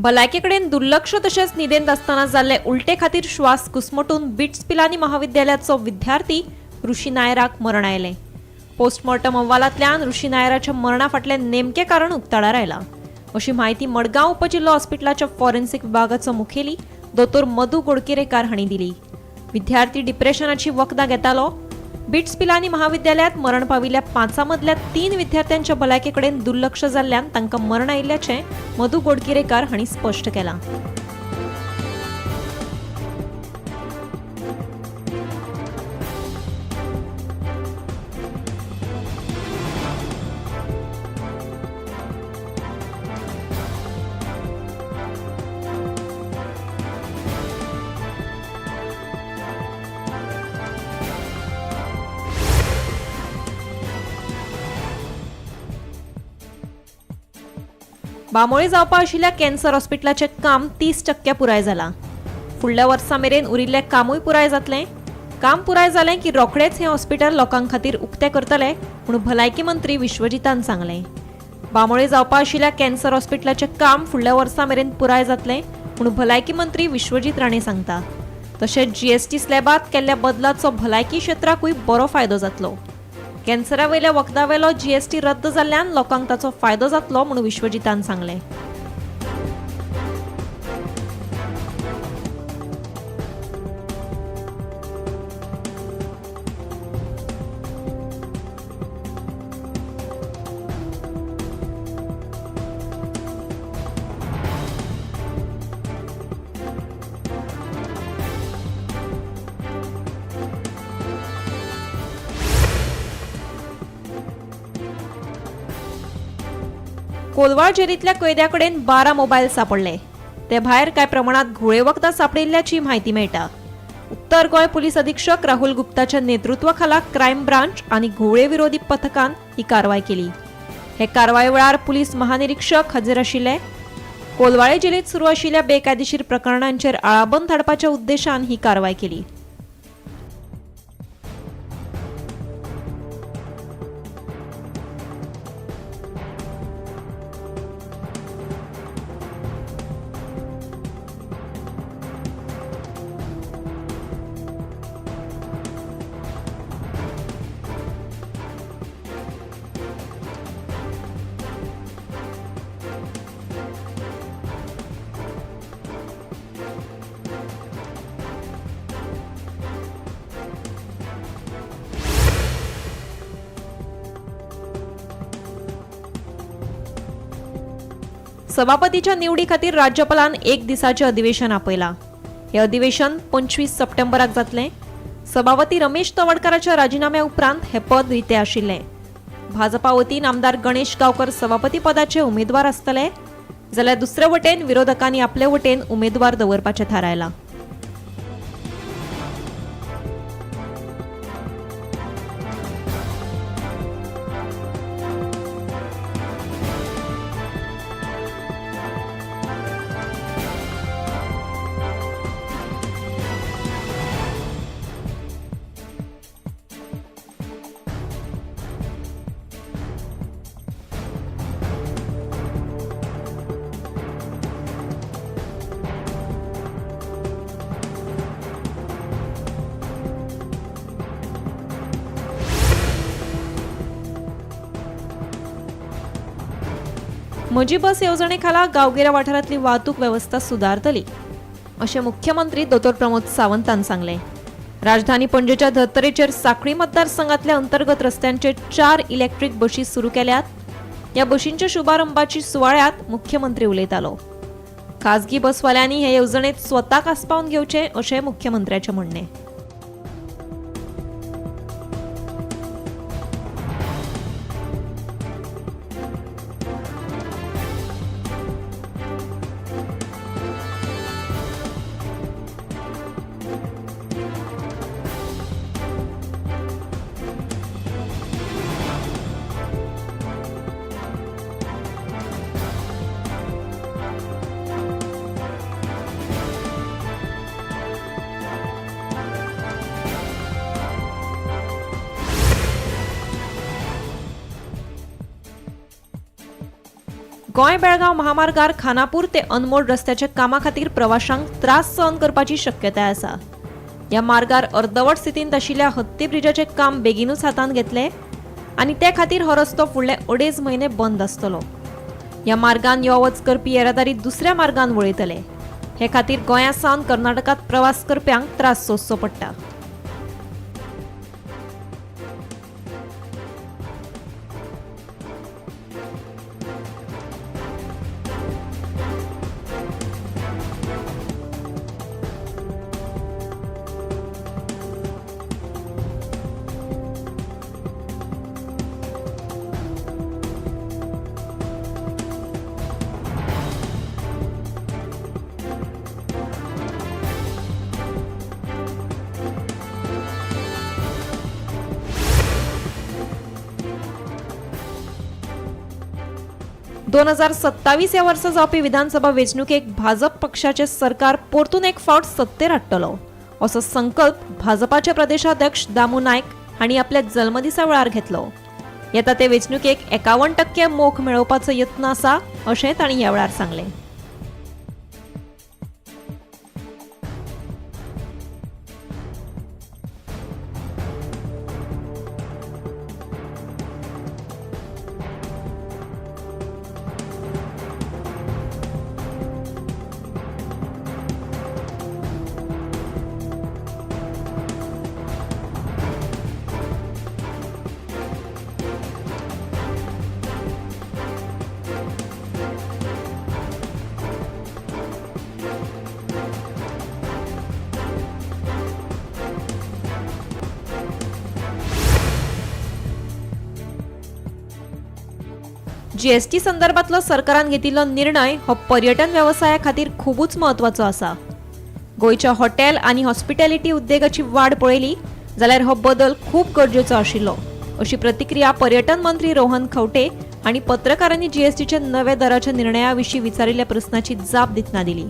भलायके कडेन दुर्लक्ष तशेंच न्हिदेंत आसतना जाल्ले उलटे खातीर श्वास घुस्मटून बिट्स पिलानी महाविद्यालयाचो विद्यार्थी ऋषी नायराक मरण आयलें. पोस्टमॉर्टम अहवालांतल्यान ऋषी नायराच्या मरणा फाटलें नेमकें कारण उक्ताडार आयलां अशी म्हायती मडगांव उपजिल्लो हॉस्पिटलाच्या फॉरेन्सिक विभागाचो मुखेली दोतोर मधू गोडकिरेकार हांणी दिली. विद्यार्थी डिप्रेशनाची वखदां घेतालो. बिट्स पिलानी महाविद्यालयात मरण पाविल्ल्या 5 मदल्या 3 विद्यार्थ्यांच्या भलायकेकडेन दुर्लक्ष जाल्ल्यान तांकां मरण आयिल्ल्याचें मधू गोडकिरेकार हांणी स्पश्ट केलां. बांबोळे जावपा आशिल्ल्या कॅन्सर हॉस्पिटलाचें काम 30% पुराय जालां. फुडल्या वर्सा मेरेन उरिल्लें कामूय पुराय जातलें. काम पुराय जालें की रोखडेंच हें हॉस्पिटल लोकां खातीर उक्तें करतले म्हूण भलायकी मंत्री विश्वजितान सांगलें. बांबोळे जावपा आशिल्ल्या कॅन्सर हॉस्पिटलाचें काम फुडल्या वर्सा मेरेन पुराय जातलें म्हूण भलायकी मंत्री विश्वजीत राणे सांगता. तशेंच जीएसटी स्लॅबांत केल्ल्या बदलाचो भलायकी क्षेत्राकूय बरो फायदो जातलो. कॅन्सरा वयल्या वखदावेलो जीएसटी रद्द जाल्ल्यान लोकांक ताचो फायदो जातलो म्हूण विश्वजितान सांगलें. कोलवाळ जेरींतल्या कैद्या कडेन 12 मोबायल सापडले. ते भायर कांय प्रमाणात घुंवळे वखदां सापडिल्ल्याची म्हायती मेळटा. उत्तर गोंय पुलीस अधीक्षक राहुल गुप्ताच्या नेतृत्वाखाला क्रायम ब्रांच आनी घुंवळे विरोधी पथकान ही कारवाय केली. हे कारवाये वेळार पुलीस महानिरीक्षक हजर आशिल्ले. कोलवाळे जेलींत सुरू आशिल्ल्या बेकायदेशीर प्रकरणांचेर आळाबंद हाडपाच्या उद्देशान ही कारवाय केली. सभापतीच्या निवडी खातीर राज्यपालान एक दिसाचें अधिवेशन आपयलां. हें अधिवेशन 25 सप्टेंबराक जातलें. सभापती रमेश तवडकाराच्या राजिनाम्या उपरांत हें पद रितें आशिल्लें. भाजपा वतीन आमदार गणेश गांवकर सभापती पदाचे उमेदवार आसतले, जाल्यार दुसरे वटेन विरोधकांनी आपले वटेन उमेदवार दवरपाचें थारायलां. म्हजी बस येवजणे खाला गांवगिऱ्या वाठारांतली वाहतूक वेवस्था सुदारतली अशें मुख्यमंत्री दोतोर प्रमोद सावंतान सांगलें. राजधानी पणजेच्या धर्तरेचेर सांखळी मतदारसंघातल्या अंतर्गत रस्त्यांचेर 4 इलेक्ट्रीक बशी सुरू केल्यात. ह्या बशींच्या शुभारंभाची सुवाळ्यांत मुख्यमंत्री उलयतालो. खाजगी बसवाल्यांनी हे येवजणेंत स्वताक आस्पावन घेवचें अशें मुख्यमंत्र्याचें म्हणणें. गोंय बेळगांव महामार्गार खानापूर ते अनमोड रस्त्याच्या कामा खातीर प्रवाशांक त्रास सहन करपाची शक्यताय आसा. ह्या मार्गार अर्दवट स्थितींत आशिल्ल्या हत्ती ब्रिजाचें काम बेगीनूच हातांत घेतले आनी ते खातीर हो रस्तो फुडले 2.5 म्हयने बंद आसतलो. ह्या मार्गान यो वच करपी येरादारी दुसऱ्या मार्गान वळयतले. हे खातीर गोंया सावन कर्नाटकांत प्रवास करप्यांक त्रास सोंसचो पडटा. दोन 2027 ह्या वर्सा जावपी विधानसभा वेंचणुकेक भाजप पक्षाचे सरकार परतून एक फावट सत्तेर हाडटलो असो संकल्प भाजपाचे प्रदेशाध्यक्ष दामू नायक हांणी आपल्या जल्मदिसा वेळार घेतलो. येता ते वेंचणुकेक 51% मोख मेळोवपाचो यत्न आसा अशें तांणी ह्या वेळार सांगलें. जीएसटी संदर्भातलो सरकारान घेतिल्लो निर्णय हो पर्यटन वेवसाया खातीर खुबूच म्हत्वाचो आसा. गोंयच्या हॉटेल आनी हॉस्पिटॅलिटी उद्देगाची वाड पळयली जाल्यार हो बदल खूब गरजेचो आशिल्लो अशी प्रतिक्रिया पर्यटन मंत्री रोहन खंवटे हांणी पत्रकारांनी जीएसटीच्या नव्या दराच्या निर्णया विशीं विचारिल्ल्या प्रस्नाची जाप दितना दिली.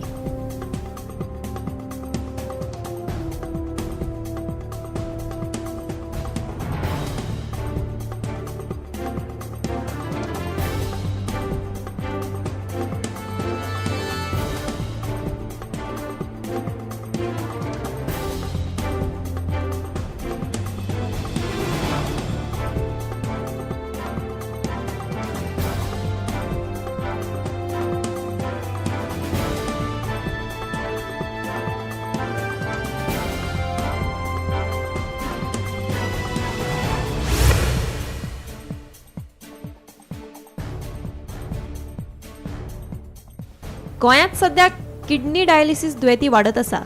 गोंयांत सध्या किडनी डायलिसीस दुयेंती वाडत आसा.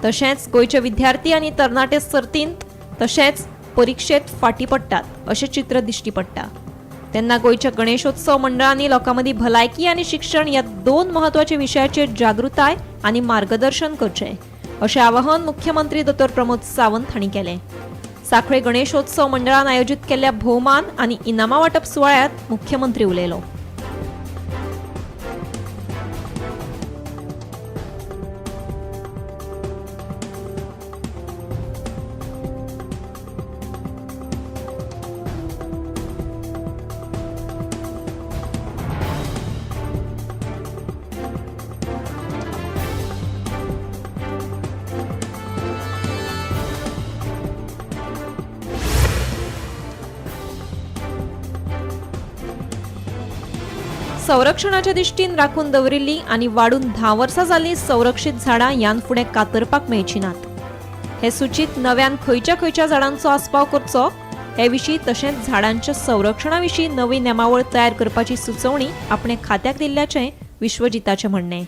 तशेंच गोंयचे विद्यार्थी आनी तरणाटे सर्तींत तशेंच परिक्षेत फाटीं पडटात अशें चित्र दिश्टी पडटा. तेन्ना गोंयच्या गणेशोत्सव मंडळांनी लोकां मदीं भलायकी आनी शिक्षण ह्या दोन म्हत्वाच्या विशयाचेर जागृताय आनी मार्गदर्शन करचें अशें आवाहन मुख्यमंत्री दोतोर प्रमोद सावंत हांणी केलें. सांखळे गणेशोत्सव मंडळान आयोजीत केल्ल्या भोवमान आनी इनामां वांटप सुवाळ्यांत मुख्यमंत्री उलयलो. संरक्षणाच्या दृश्टीन राखून दवरिल्ली आनी वाडून 10 वर्सां जाल्लीं संरक्षीत झाडां ह्यान फुडें कातरपाक मेळची नात. हे सुचीत नव्यान खंयच्या खंयच्या झाडांचो आस्पाव करचो हे विशीं तशेंच झाडांच्या संरक्षणा विशीं नवी नेमावळ तयार करपाची सुचोवणी आपणे खात्याक दिल्ल्याचें विश्वजिताचें म्हणणें.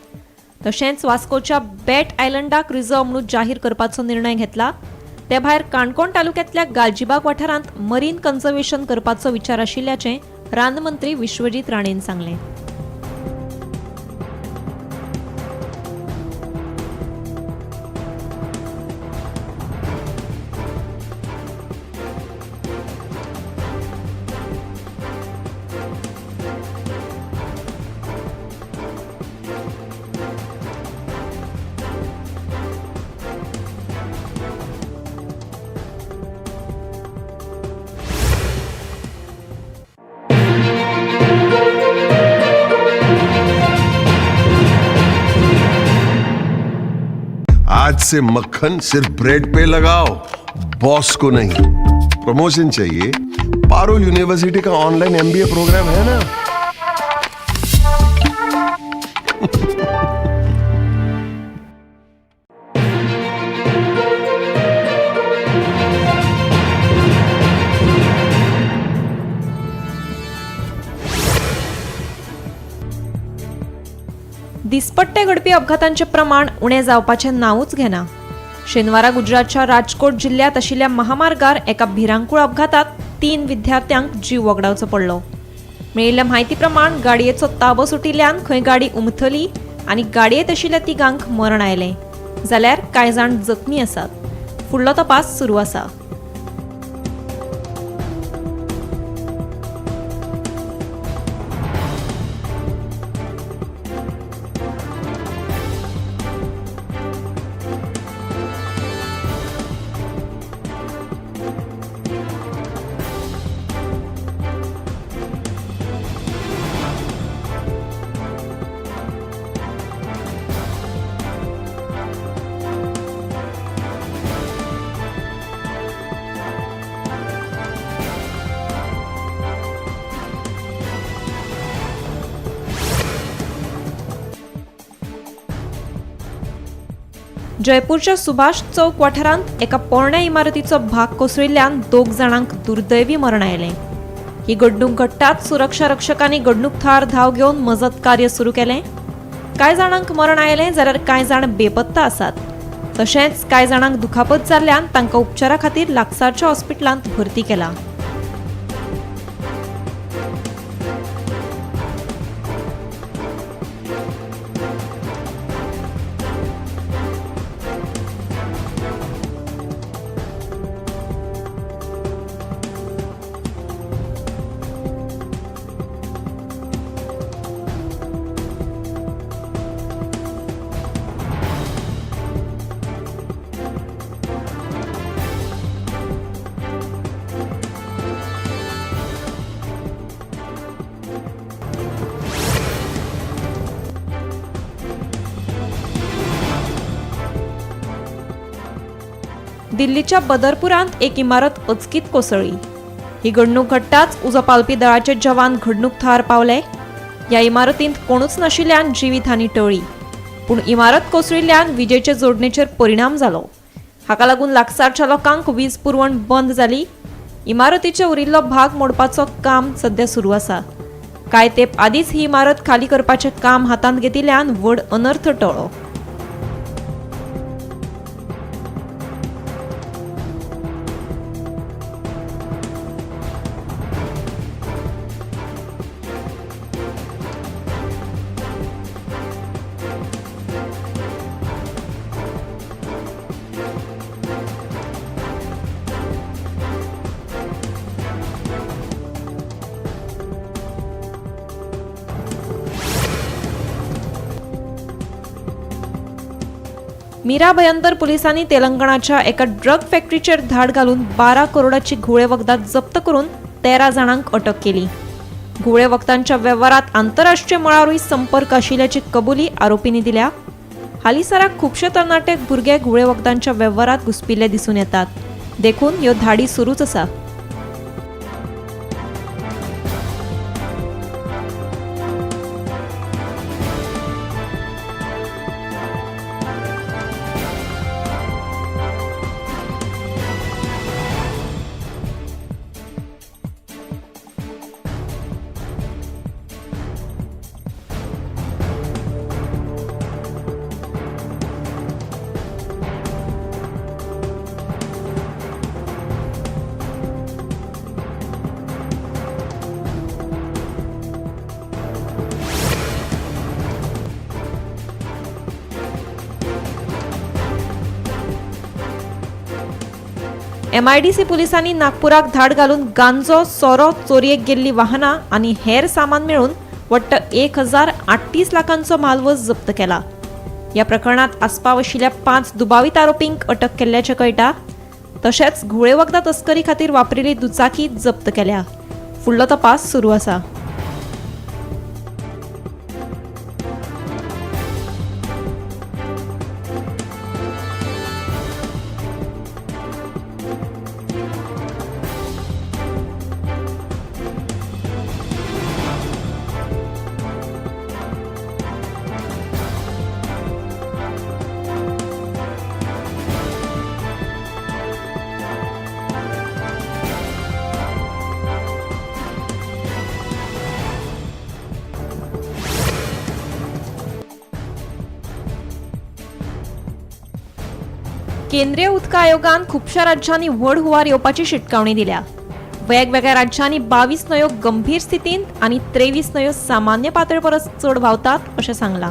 तशेंच वास्कोच्या बेट आयलंडाक रिझर्व म्हणून जाहीर करपाचो निर्णय घेतला. ते भायर काणकोण तालुक्यांतल्या गालजीबाग वाठारांत मरीन कन्झर्वेशन करपाचो विचार आशिल्ल्याचें रान मंत्री विश्वजीत राणेन सांगलें. आज से मक्खन सिर्फ ब्रेड पे लगाओ, बॉस को नहीं। प्रमोशन चाहिए? पारुल यूनिवर्सिटी का ऑनलाइन एमबीए प्रोग्राम है ना। दिसपट्टे घडपी अपघातांचें प्रमाण उणें जावपाचें नांवूच घेना. शेनवारा गुजरातच्या राजकोट जिल्ल्यांत आशिल्ल्या महामार्गार एका भिरांकूळ अपघातांत 3 विद्यार्थ्यांक जीव वगडावचो पडलो. मेळिल्ल्या म्हायती प्रमाण गाडयेचो ताबो सुटिल्ल्यान खंय गाडी उमथली आनी गाडयेंत आशिल्ल्या तिगांक मरण आयलें, जाल्यार कांय जाण जखमी आसात. फुडलो तपास सुरू आसा. जयपूरच्या सुभाष चौक वाठारांत एका पोरण्या इमारतीचो भाग कोसळिल्ल्यान 2 जाणांक दुर्दैवी मरण आयलें. ही घडणूक घडटाच सुरक्षा रक्षकांनी घडणूक थळार धांव घेवन मजत कार्य सुरू केलें. कांय जाणांक मरण आयलें जाल्यार कांय जाण बेपत्ता आसात. तशेंच कांय जाणांक दुखापत जाल्ल्यान तांकां उपचारा खातीर लागसारच्या हॉस्पिटलांत भरती केला. दिल्लीच्या बदरपुरांत एक इमारत अचकीत कोसळ्ळी. ही घडणूक घडटाच उजो पालपी दळाचे जवान घडणूक थळार पावले. ह्या इमारतींत कोणूच नाशिल्ल्यान जिवीत हानी टळ्ळी, पूण इमारत कोसळिल्ल्यान विजेचे जोडणेचेर परिणाम जालो. हाका लागून लागसारच्या लोकांक वीज पुरवण बंद जाली. इमारतीचे उरिल्लो भाग मोडपाचो काम सध्या सुरू आसा. कांय तेंप आदींच ही इमारत खाली करपाचें काम हातांत घेतिल्ल्यान व्हड अनर्थ टळ्ळो. मीरा भयंदर पोलिसांनी तेलंगणाच्या एका ड्रग फॅक्टरीचेर धाड घालून 12 करोडाची घुंवळे वखदां जप्त करून 13 जाणांक अटक केली. घुंवळे वखदांच्या वेव्हारात आंतरराष्ट्रीय मळारूय संपर्क आशिल्ल्याची कबुली आरोपींनी दिल्या. हालींसराक खुबशे तरणाटे भुरगे घुंवळे वखदांच्या वेव्हारात घुसपिल्ले दिसून येतात, देखून ह्यो धाडी सुरूच आसा. एमआयडीसी पुलिसांनी नागपुराक धाड घालून गांजो, सोरो, चोरयेक गेल्ली वाहनां आनी हेर सामान मेळून वट्ट 1038 लाखांचो म्हालवज जप्त केला. ह्या प्रकरणांत आस्पाव आशिल्ल्या 5 दुबावीत आरोपींक अटक केल्ल्याचें कळटा. तशेंच घुंवळे वखदां तस्करी खातीर वापरिल्ली दुचाकी जप्त केल्या. फुडलो तपास सुरू आसा. केंद्रीय उदका आयोगान खुबश्या राज्यांनी व्हड हुंवार येवपाची शिटकावणी दिल्या. वेगवेगळ्या राज्यांनी 22 न्हंयो गंभीर स्थितींत आनी 23 न्हंयो सामान्य पातळे परस चड व्हांवतात अशें सांगलां.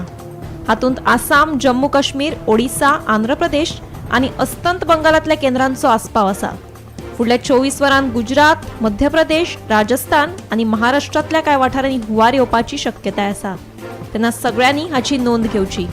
हातूंत आसाम, जम्मू काश्मीर, ओडिसा, आंध्र प्रदेश आनी अस्तंत बंगालांतल्या केंद्रांचो आस्पाव आसा. फुडल्या 24 वरांत गुजरात, मध्य प्रदेश, राजस्थान आनी महाराष्ट्रांतल्या कांय वाठारांनी हुंवार येवपाची शक्यताय आसा. तेन्ना सगळ्यांनी हाची नोंद घेवची.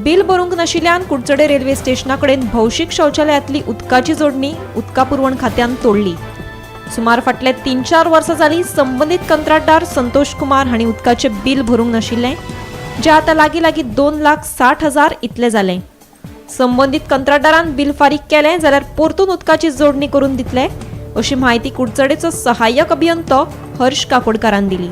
बिल भरूंक नाशिल्ल्यान कुडचडे रेल्वे स्टेशना कडेन भौशीक शौचालयांतली उदकाची जोडणी उदका पुरवण खात्यान तोडली. सुमार फाटले 3-4 वर्सां जालीं संबंदीत कंत्राटदार संतोष कुमार हांणी उदकाचें बिल भरूंक नाशिल्लें, जें आतां लागीं लागीं 2,60,000 इतलें जालें. संबंदीत कंत्राटदारान बिल फारीक केलें जाल्यार परतून उदकाची जोडणी करून दितले अशी म्हायती कुडचडेचो सहाय्यक अभियंतो हर्ष काकोडकारान दिली.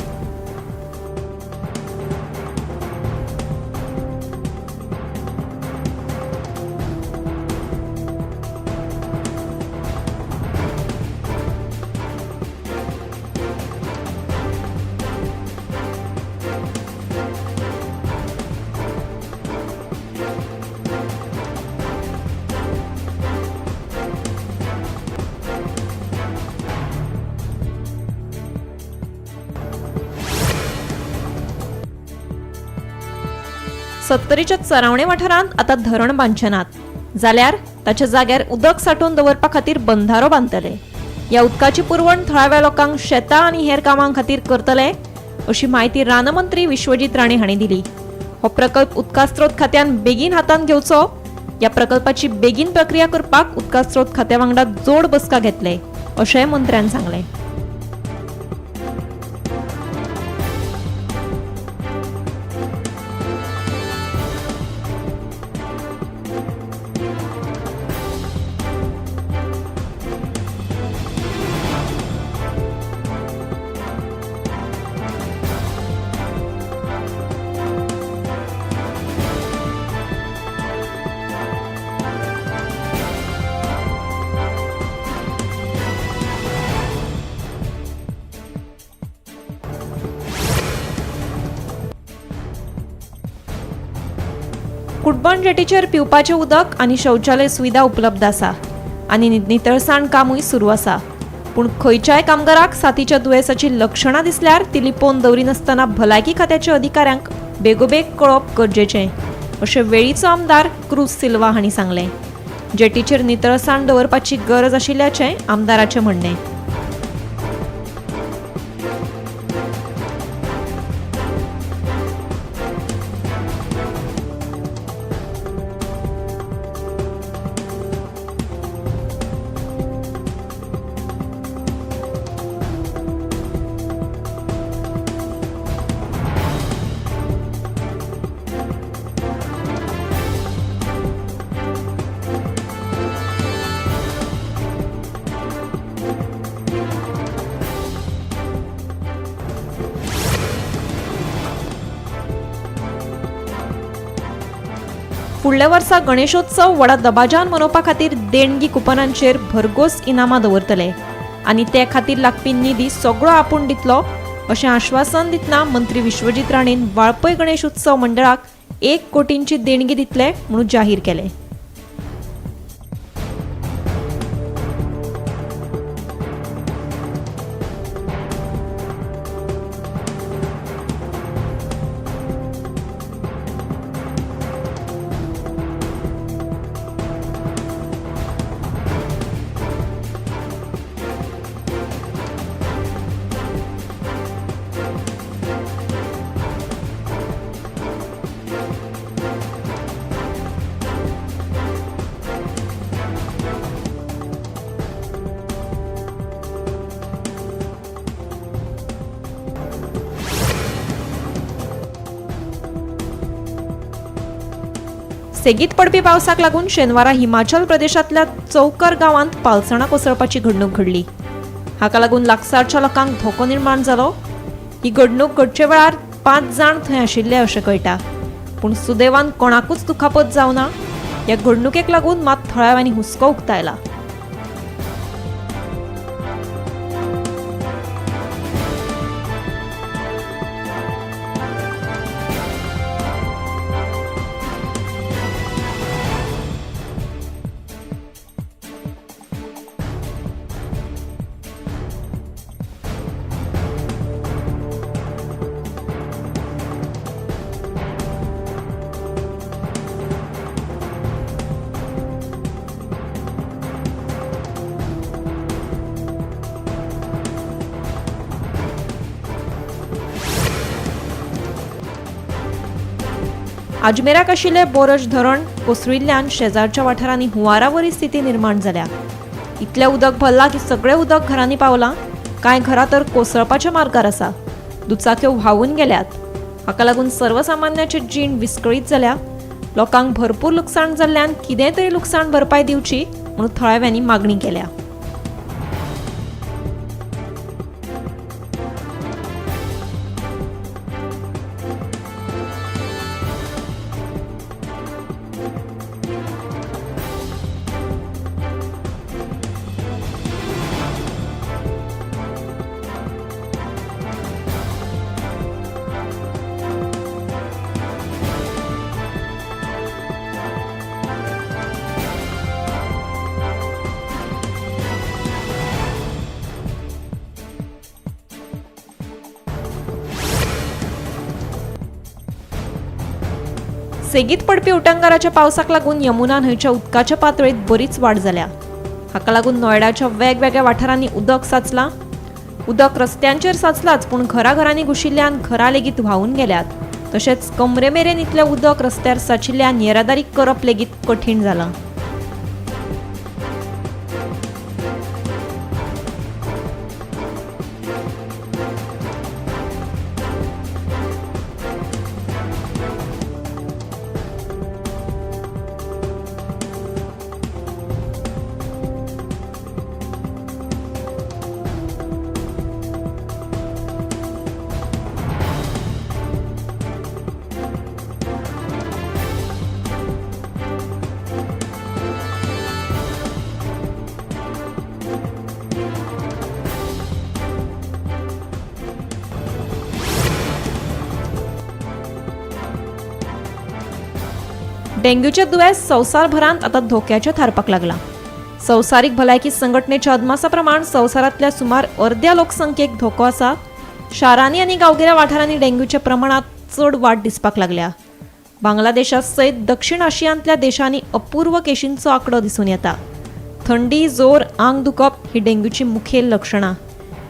सत्तरीच्या चरावणे वाठारांत आतां धरण बांदचे नात जाल्यार ताच्या जाग्यार उदक सांठोवन दवरपा खातीर बंधारो बांदतले. ह्या उदकाची पुरवण थळाव्या लोकांक शेतां आनी हेर कामां खातीर करतले अशी म्हायती रानमंत्री विश्वजीत राणे हांणी दिली. हो प्रकल्प उदका स्रोत खात्यान बेगीन हातांत घेवचो. ह्या प्रकल्पाची बेगीन प्रक्रिया करपाक उदका स्रोत खात्या वांगडा जोड बसका घेतले अशेंय मंत्र्यान सांगलें. कुटबण जेटीचेर पिवपाचें उदक आनी शौचालय सुविधा उपलब्ध आसा आनी नितळसाण कामूय सुरू आसा. पूण खंयच्याय कामगाराक साथीच्या दुयेंसाची लक्षणां दिसल्यार ती लिपोवन दवरिनासतना भलायकी खात्याच्या अधिकाऱ्यांक बेगोबेग कळोवप गरजेचें अशें वेळीचो आमदार क्रूज सिल्वा हांणी सांगलें. जेटीचेर नितळसाण दवरपाची गरज आशिल्ल्याचें आमदाराचें म्हणणें. फुडल्या वर्सा गणेशोत्सव व्हडा दबाज्यान मनोवपा खातीर देणगी कुपनांचेर भरघोस इनामां दवरतले आनी ते खातीर लागपी निधी सगळो आपूण दितलो अशें आश्वासन दितना मंत्री विश्वजीत राणेन वाळपय गणेश उत्सव मंडळाक 1 कोटींची देणगी दितले म्हणून जाहीर केलें. सेगीत पडपी पावसाक लागून शेनवारा हिमाचल प्रदेशांतल्या चौकर गांवांत पालसणां कोसळपाची घडणूक घडली. हाका लागून लागसारच्या लोकांक धोको निर्माण जालो. ही घडणूक घडचे वेळार 5 जाण थंय आशिल्ले अशें कळटा, पूण सुदैवान कोणाकूच दुखापत जावना. ह्या घडणुकेक लागून मात थळाव्यांनी हुस्को उक्तायला. अजमेराक आशिल्लें बोरज धरण कोसळिल्ल्यान शेजारच्या वाठारांनी हुंवारावरी स्थिती निर्माण जाल्या. इतलें उदक भरलां की सगळें उदक घरांनी पावलां. कांय घरां तर कोसळपाच्या मार्गार आसा. दुचाक्यो व्हांवून गेल्यात. हाका लागून सर्वसामान्याची जीण विस्कळीत जाल्या. लोकांक भरपूर लुकसाण जाल्ल्यान कितें तरी लुकसाण भरपाय दिवची म्हणून थळाव्यांनी मागणी केल्या. सेगीत पडपी उटंगाराच्या पावसाक लागून यमुना न्हंयच्या उदकाच्या पातळेंत बरीच वाड जाल्या. हाका लागून नोयडाच्या वेगवेगळ्या वाठारांनी उदक साचलां. उदक रस्त्यांचेर साचलाच, पूण घराघरांनी घुशिल्ल्यान घरां लेगीत व्हांवून गेल्यात. तशेंच कमरे मेरेन इतलें उदक रस्त्यार साचिल्ल्यान येरादारी करप लेगीत कठीण जालां. डेंग्यूचें दुयेंस संवसारभरांत आतां धोक्याचें थारपाक लागलां. संवसारीक भलायकी संघटनेच्या अदमासा प्रमाण संवसारांतल्या सुमार अर्द्या लोकसंख्येक धोको आसा. शारांनी आनी गांवगिऱ्या वाठारांनी डेंग्यूच्या प्रमाणांत चड वाड दिसपाक लागल्या. बांगलादेशा सयत दक्षिण आशियांतल्या देशांनी अपूर्व केशींचो आंकडो दिसून येता. थंडी, जोर, आंग दुखप ही डेंग्यूची मुखेल लक्षणां.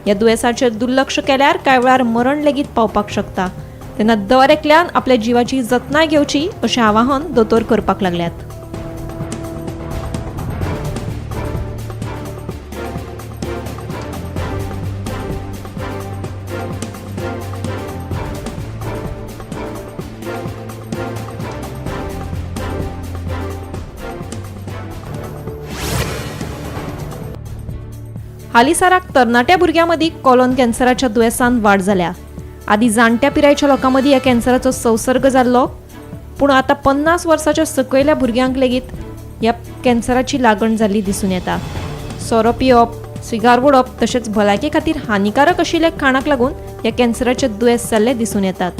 ह्या दुयेंसाचेर दुर्लक्ष केल्यार कांय वेळार मरण लेगीत पावपाक शकता. तेन्ना दर एकल्यान आपल्या जिवाची जतनाय घेवची अशें आवाहन दोतोर करपाक लागल्यात. हालींसराक तरणाट्या भुरग्यां मदीं कॉलन कॅन्सराच्या दुयेंसान वाड जाल्या. आदी जाणट्या पिरायेच्या लोकां मदीं ह्या कॅन्सराचो संसर्ग जाल्लो, पूण आतां 50 वर्साच्या सकयल्या भुरग्यांक लेगीत ह्या कॅन्सराची लागण जाल्ली दिसून येता. सोरो पिवप, सिगार ओडप तशेंच भलायके खातीर हानिकारक आशिल्ल्या खाणाक लागून ह्या कॅन्सराचे दुयेंस जाल्ले दिसून येतात.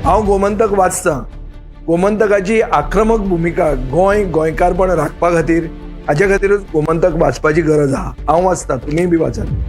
हांव गोमंतक वाचतां. गोमंतकाची आक्रमक भुमिका गोंय गोंयकारपण राखपा खातीर, हाजे खातीरूच गोमंतक वाचपाची गरज आहा. हांव वाचतां, तुमीय बी वाचात.